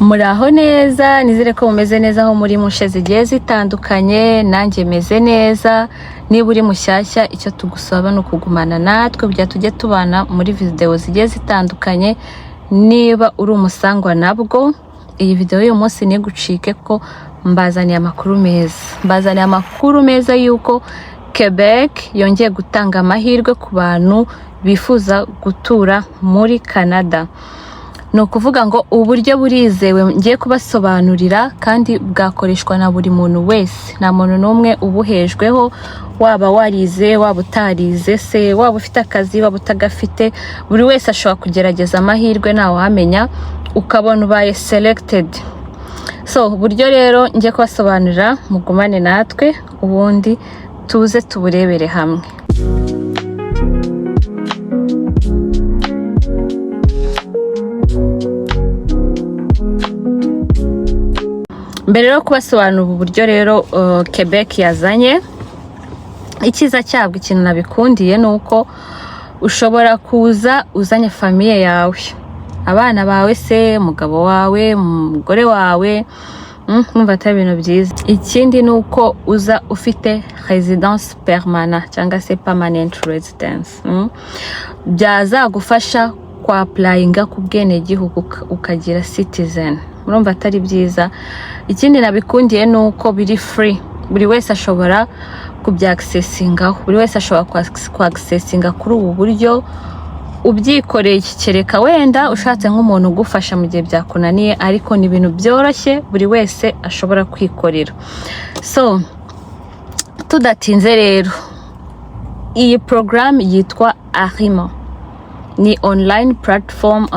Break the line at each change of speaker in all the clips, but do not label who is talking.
Muraho neza, nizere ko mumeze neza aho muri mu nce zigiye zitandukanye. Nanjye meze neza. Niba uri mushyashya, icyo tugusaba ni ukugumana natwe kugira tujye tubana muri videwo zigiye zitandukanye. Niba uri umusangwa nabwo, iyi videwo y'uyu munsi ntigucike ko mbazaniye amakuru meza. Mbazaniye amakuru meza y'uko Quebec yongeye gutanga amahirwe ku bantu bifuza gutura muri Canada. Ni ukuvuga ngo uburyo burizewe ngiye kubasobanurira kandi bwakoreshwa na buri muntu wese. Nta muntu n'umwe ubuhejweho, waba warize, waba utarize se, waba ufite akazi, waba utagafite, buri wese ashobora kugerageza amahirwe, ntawamenya ukabona ubaye selected. So uburyo rero ngiye kubasobanurira, mugumane natwe ubundi tuze tuburebere hamwe. Mbere yo kubasobanurira ubu buryo rero Quebec yazanye, icyiza cyabwo, ikintu nabikundiye ni uko ushobora kuza uzanye famille yawe, abana bawe se, umugabo wawe, umugore wawe, numva atari ibintu byiza. Ikindi ni uko uza ufite résidence permanente cyangwa se permanent residence. Byazagufasha kwa applyinga ku bwenegihugu, ukagira citizen. Murumva atari byiza? Ikindi nabikundiye ni uko biri free, buri wese ashobora kubyaccessingaho, buri wese ashobora kwaccessinga kuri ubu buryo ubyikoreye, kereka wenda ushatse nk'umuntu ugufasha mu gihe byakunaniye, ariko ni ibintu byoroshye buri wese ashobora kwikorera. So tudatinze rero, iyi porogaramu yitwa Arrima, ni online platform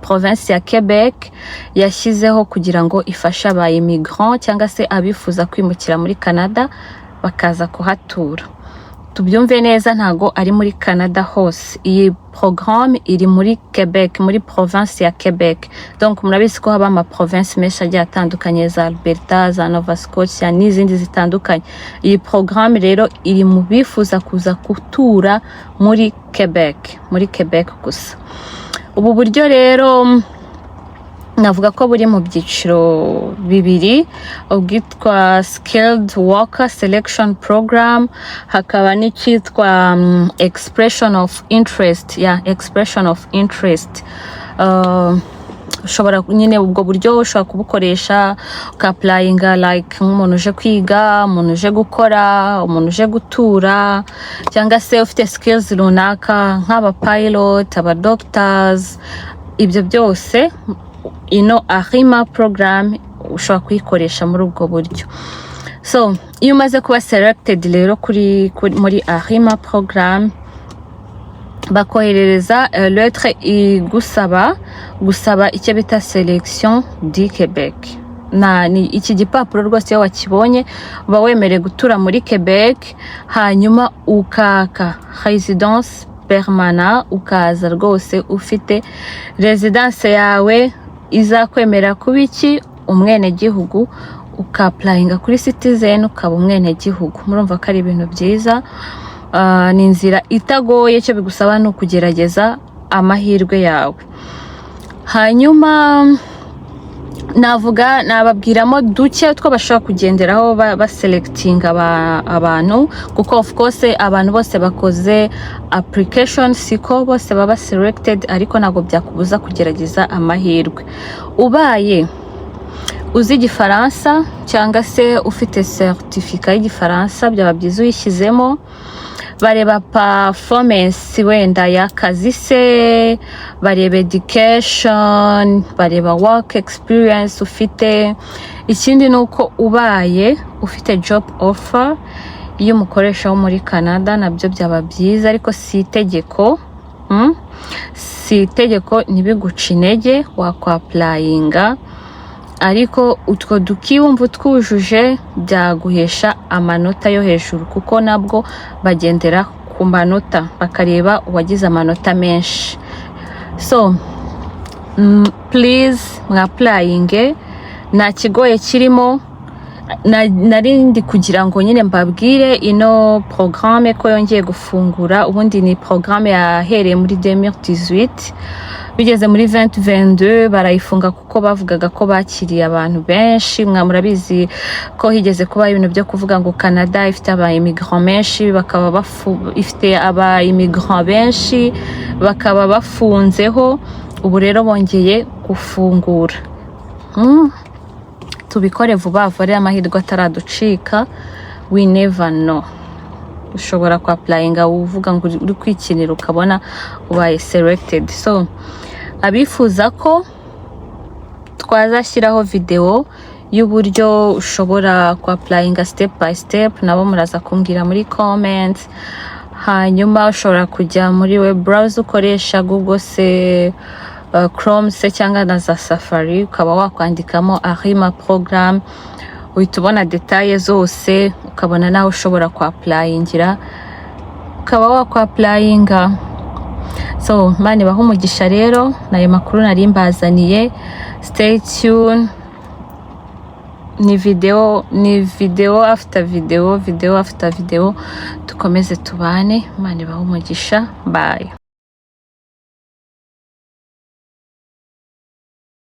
province ya Quebec yashyizeho kugira ngo ifashe aba immigrant cyangwa se abifuza kwimukira muri Canada bakaza kuhatura. Tubyumve neza, ntago ari muri Canada hose. Iyi programme iri muri Quebec, muri province ya Quebec. Donc murabizi ko haba ama province menshi agiye atandukanye, za Alberta, za Nova Scotia n'izindi zitandukanye. Iyi programme rero iri mu bifuza kuza gutura muri Quebec, muri Quebec gusa. Ubu buryo rero navuga ko buri mu byiciro bibiri: ubwitwa Skilled Worker Selection Program, hakaba n'icyitwa Expression of Interest. Ya Expression of Interest, ushobora nyine ubwo buryo ushobora kubukoresha uka-applyinga like nk'umuntu uje kwiga, umuntu uje gukora, umuntu uje gutura, cyangwa se ufite skills runaka nk'aba pilot, aba doctors, ibyo byose ino Arrima program ushobora kuyikoresha muri ubwo buryo. So iyo umaze kuba selected rero muri Arrima program, bakoherereza lettre igusaba gusaba icyo bita selection du Quebec. Na ni iki gipapuro rwose, iyo wakibonye uba wemerewe gutura muri Quebec, hanyuma ukaka résidence permanente, ukaza rwose ufite résidence yawe izakwemera kuba iki? Umwenegihugu. Uka-applyinga kuri citizen, ukaba umwenegihugu. Murumva ko ari ibintu byiza. Ni inzira itagoye, icyo bigusaba ni ukugerageza amahirwe yawe. Hanyuma navuga, nababwiramo duke two bashobora kugenderaho baselectinga abantu, kuko of course abantu bose bakoze application siko bose baba selected, ariko ntabwo byakubuza kugerageza amahirwe. Ubaye uzi Igifaransa cyangwa se ufite certificat y'Igifaransa, byaba byiza uyishyizemo. Bareba performance wenda y'akazi se, bareba education, bareba work experience ufite. Ikindi ni uko ubaye ufite job offer y'umukoresha wo muri Canada, nabyo byaba byiza, ariko si itegeko, Si itegeko, ntibiguce intege, wakwa-applyinga, ariko utwo dukiwumva utwujuje byaguhesha amanota yo hejuru, kuko nabwo bagendera ku manota, bakareba uwagize amanota menshi. So please mwa-applyinge, nta kigoye kirimo. Nari ndi kugira ngo nyine mbabwire ino programme ko yongeye gufungura. Ubundi ni programme yahereye muri 2018, bigeze muri 2022 barayifunga kuko bavugaga ko bakiriye abantu benshi. Mwa murabizi ko higeze kuba ibintu byo kuvuga ngo Canada ifite aba immigrants benshi, bakaba ifite aba immigrants benshi, bakaba bafunzeho. Ubu rero bongeye gufungura. Tubikore vuba vuba rero amahirwe ataraducika. We never know, ushobora ku applyinga uvuga ngo uri kwikinira, ukabona ubaye selected. So abifuza ko twazashyiraho video y'uburyo ushobora ku applyinga step by step, nabo muraza kumbwira muri comments. Hanyuma ushobora kujya muri web browser ukoresha, Google se, Chrome se, cyangwa na za Safari, ukaba wakwandikamo Arrima program, uhita ubona détails zose, ukabona naho ushobora ku applyingira, ukaba wakwa applyinga. So Imana ibahe umugisha. Rero nayo makuru nari mbazaniye. Stay tuned, ni video after video, video after video, dukomeze tubane. Imana ibahe umugisha. Bye.